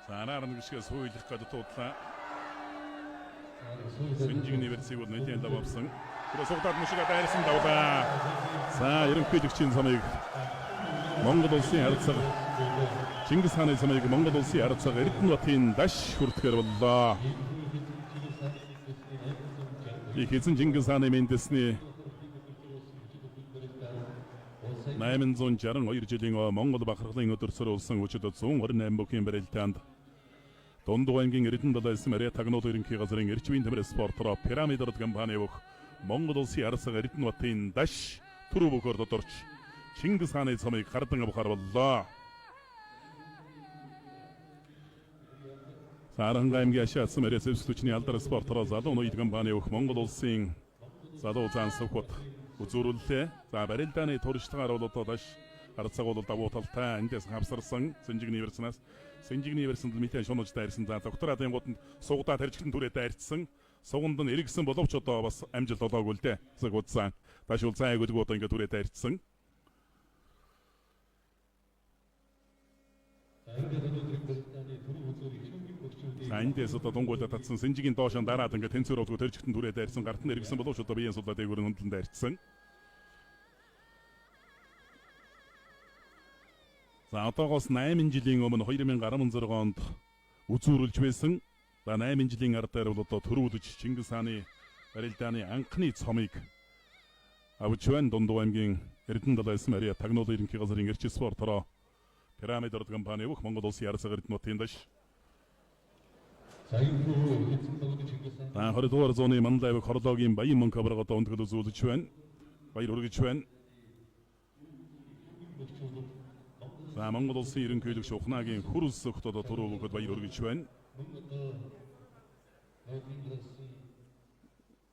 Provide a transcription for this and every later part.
За араар нэгшгээс хуулих гэж дуудлаа. Сэнжигний версийг бол нэлээд лав авсан. Тэр сугадаад мөшига дайрсан давлаа. За ерөнхийлөгчийн цомыг Монгол улсын ард цаг Чингис хааны цомыг Монгол улсын ард цаг Эрдэнэбатын даш хүртэхээр боллоо. Их эзэн Чингис хааны мэндэлсний 862 жилийн Монгол бахархлын өдөр сөрүүлсэн өчөд 128 бүхийн барилдаанд Дундуур аймгийн Эрдэнэ далайсан Мария тагнуул ерөнхий газрын Эрчмийн төмөр спортороо Пирамид орд компани өгөх Монгол улсын ард цаг Эрдэнэбатын даш түрүү бөхөр тодорч Чингис хааны цомыг гардан авахар боллоо. Саранга аймгийн Ашаатсан Мария зэвсэгчний алдар спортороо залуу ноёд компани өгөх Монгол улсын залуу зан сувхот үзүүрүүллээ. За барилдааны туршлагаар бол одоо даш ард цаг бол давуу талтай эндээс хавсарсан Сэнжигний верснаас Сэнжигний версэнд мэдэн шунаж дайрсан. За доктор Адын гуданд сугадаа таржигтан түрээ дайрцсан. Суганд нь эргэсэн боловч одоо бас амжилт олоогүй л дээ. Зэг удсан. Даш бол зай өгдөг одоо ингээд түрээ дайрцсан. За эндээс одоо дунгуйлаа татсан Сэнжигийн доошон дараад ингээд тэнцвэр болгүй тэржигтэн түрээ дайрсан. Гарт нь эргэсэн боловч одоо биеийн суллаа дээгүүр нь хөндлөн дайрцсан. За одоогоос 8 жилийн өмнө 2016 онд үзүүрүүлж байсан. За 8 жилийн ард дээр бол одоо төрүүлж Чингис хааны барилдааны анхны цомыг авч байна. Дундуур аймгийн Эрдэнэ далайсан Мария тагнуул ерөнхий газрын Эрч спортороо Пирамид орд компани өгөх Монгол улсын яр цаг Эрдэнэ-Батын даш. За энэхүү эзэн багны Чингис хаан За 20 дугаар зууны Манлай авиг хорлоогийн Баян мөнх авраг одоо өндөг үзүүлж байна. Баяр хүргэж байна. бөгчүүлэг За Монгол улсын ерөнхийлөгч Ухнаагийн хөр өсөгт одоо түрүү өгөхөд баяр хүргэж байна. мөн одоо ноёдын гаргасан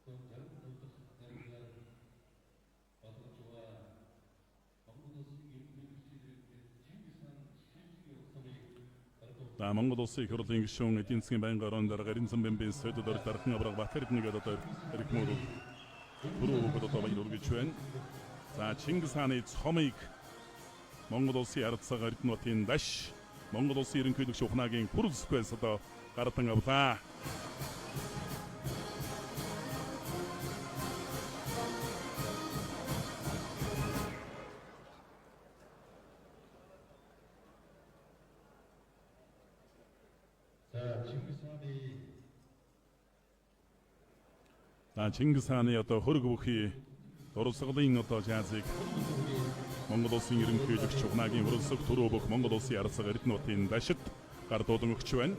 164 дахь найргаар болгож байгаа Монгол улсын ерөнхийлөгчийн Чингис хаан шилжих явцыг гаргав. За Монгол улсын их хурлын гишүүн эдийн засгийн байнгын орон дарга Эренцэн Бэмбийн сойдод орд дархан авраг Батэрдэнэ гэдэг одоо эрхмөр түрүү өгөхөд одоо баяр хүргэж байна. За Чингис хааны цомыг Монгол улсын ард цаг Эрдэнэ-Батын даш Монгол улсын ерөнхийлөгч Ухнаагийн хөр өсгөөс одоо гардан авлаа. За Чингис хааны За Чингис хааны одоо хөрөг бүхий дурсгалын одоо жаазыг Монгол улсын ерөнхийлөгч Ухнаагийн хөрөлсөх түрүү бүх Монгол улсын ард цаг Эрдэнэ-Батын дашид гардуулан өгч байна.